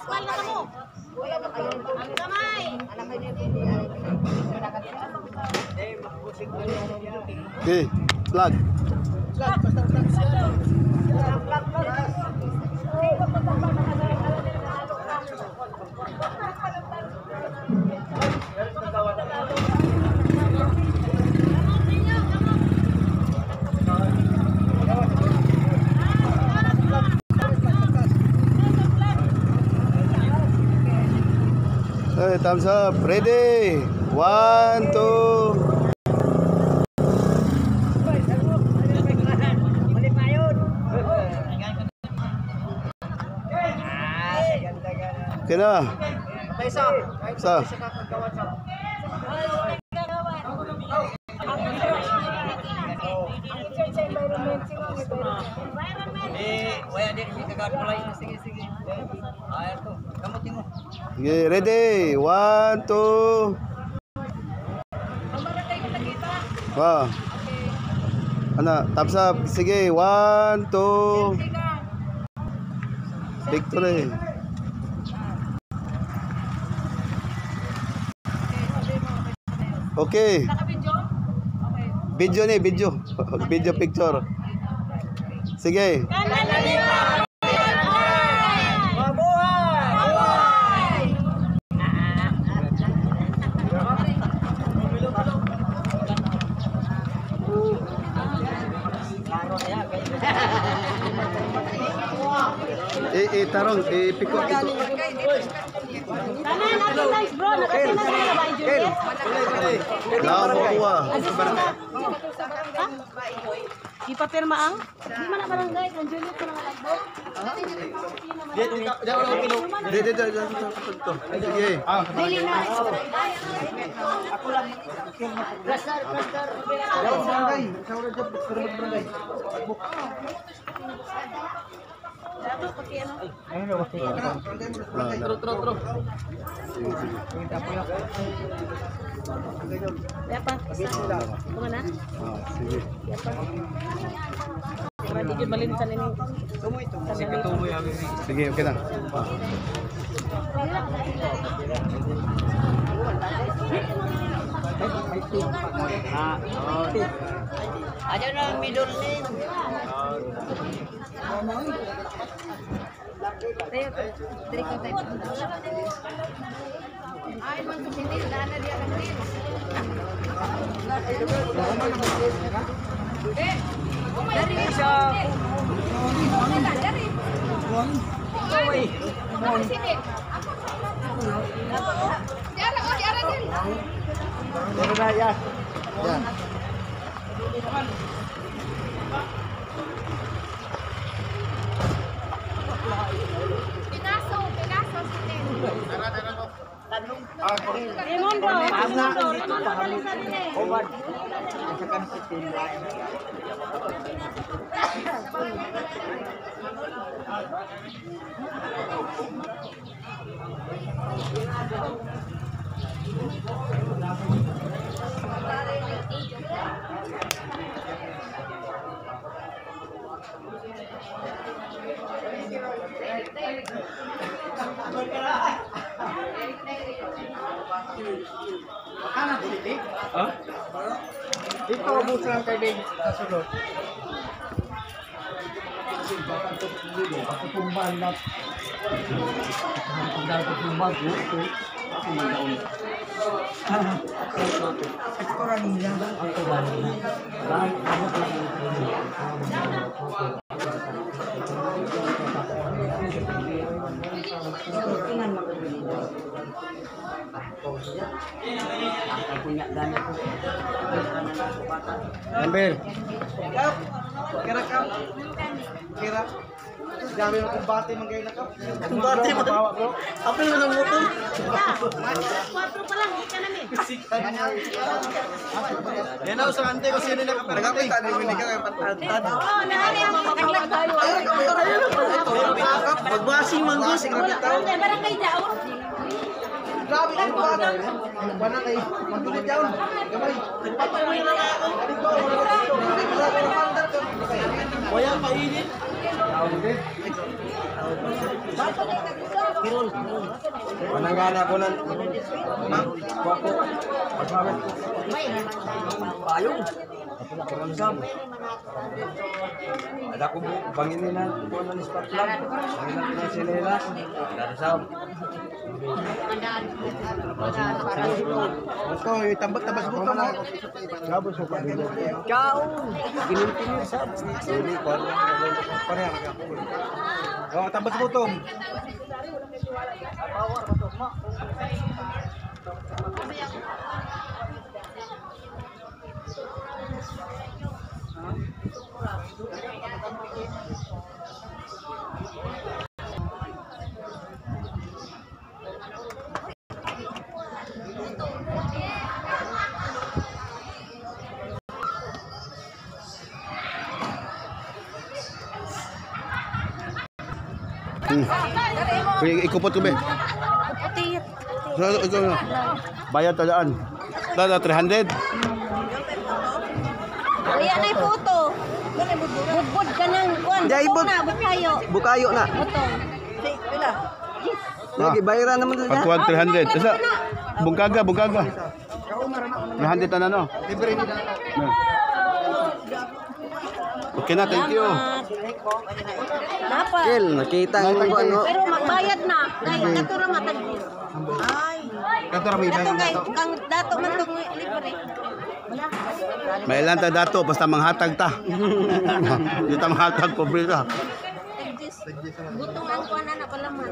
Smile na kamo. Ang kamay. Okay, plug. Hey, thumbs up. Ready? One, two. Okay na. Isa. Sige, ready? One, two. Ah. Ano, thumbs up. Sige, one, two. Victory. Okay. Video ni, video. Video picture. Sige. Eh, eh, tarong, eh, piko, ito. Tanan, natin guys, bro. Nakasina na ba yung Juliet? Lao mo kuha. Ha? Ipapirma ang? Di man na barangay, kang Juliet ko nang alagbo. Di, di, di, di, di, ito. Sige. Dili na. Tro, tro, tro. Sige, sige. Kaya pa. Kuma na. Ah, sige. Para di gyud malinsan ini. Sige, okay na. Ah. Ada na middle name. Pinaso, Pinaso, si Raimondo, Raimondo, Raimondo dali sa nila. Dito, ubus lang kay Dave sa sulod. Number. Kap! Kira kap! Kira. Dami mo kumbate man kayo na kap. Kumbate mo. Bro. Apil mo ng motor. Quatro pa lang, di ka na eh. Yan ako sa ante ko sino na kapera. Oo, nahali ang mga tayo. Magbasing man ko si Wala, barangay, barangay daw. Grabe ang bata. Wala kay magdulid down. Gamay. Wala painit. Pananggana ko ng kuwako. Payong. Ramsam. Ada ko banginin na ko na ni spark plug. Banginin na sinelas. Ramsam. Ito, tambak-tabas mo ito. Gabos ko pa din. Kaon. Ginintinir sab. Dili ko. Pareha ka. Oh, tambas mo ito. Sige, ikupot ko be. So, ito na. Bayad talaan. Dada 300. Ayan ay photo. Budbud ka ng kuan. Jay, bud- na bukayo. Bukayo na. Butong. Pila? Lagi bayaran naman sa Pagkuhan 300. Isa. Bungkaga, bungkaga. 300 na no. Libre ni na. Okay na, thank you. Napa. Kel, nakita ko ano. Pero magbayad na. Kay kato ra matag. Ay. Kato ra may Kato kay kang dato man tong libre. May ilan ta dato basta manghatag ta. Di ta manghatag pobre ta. Butong ang kuan na palaman.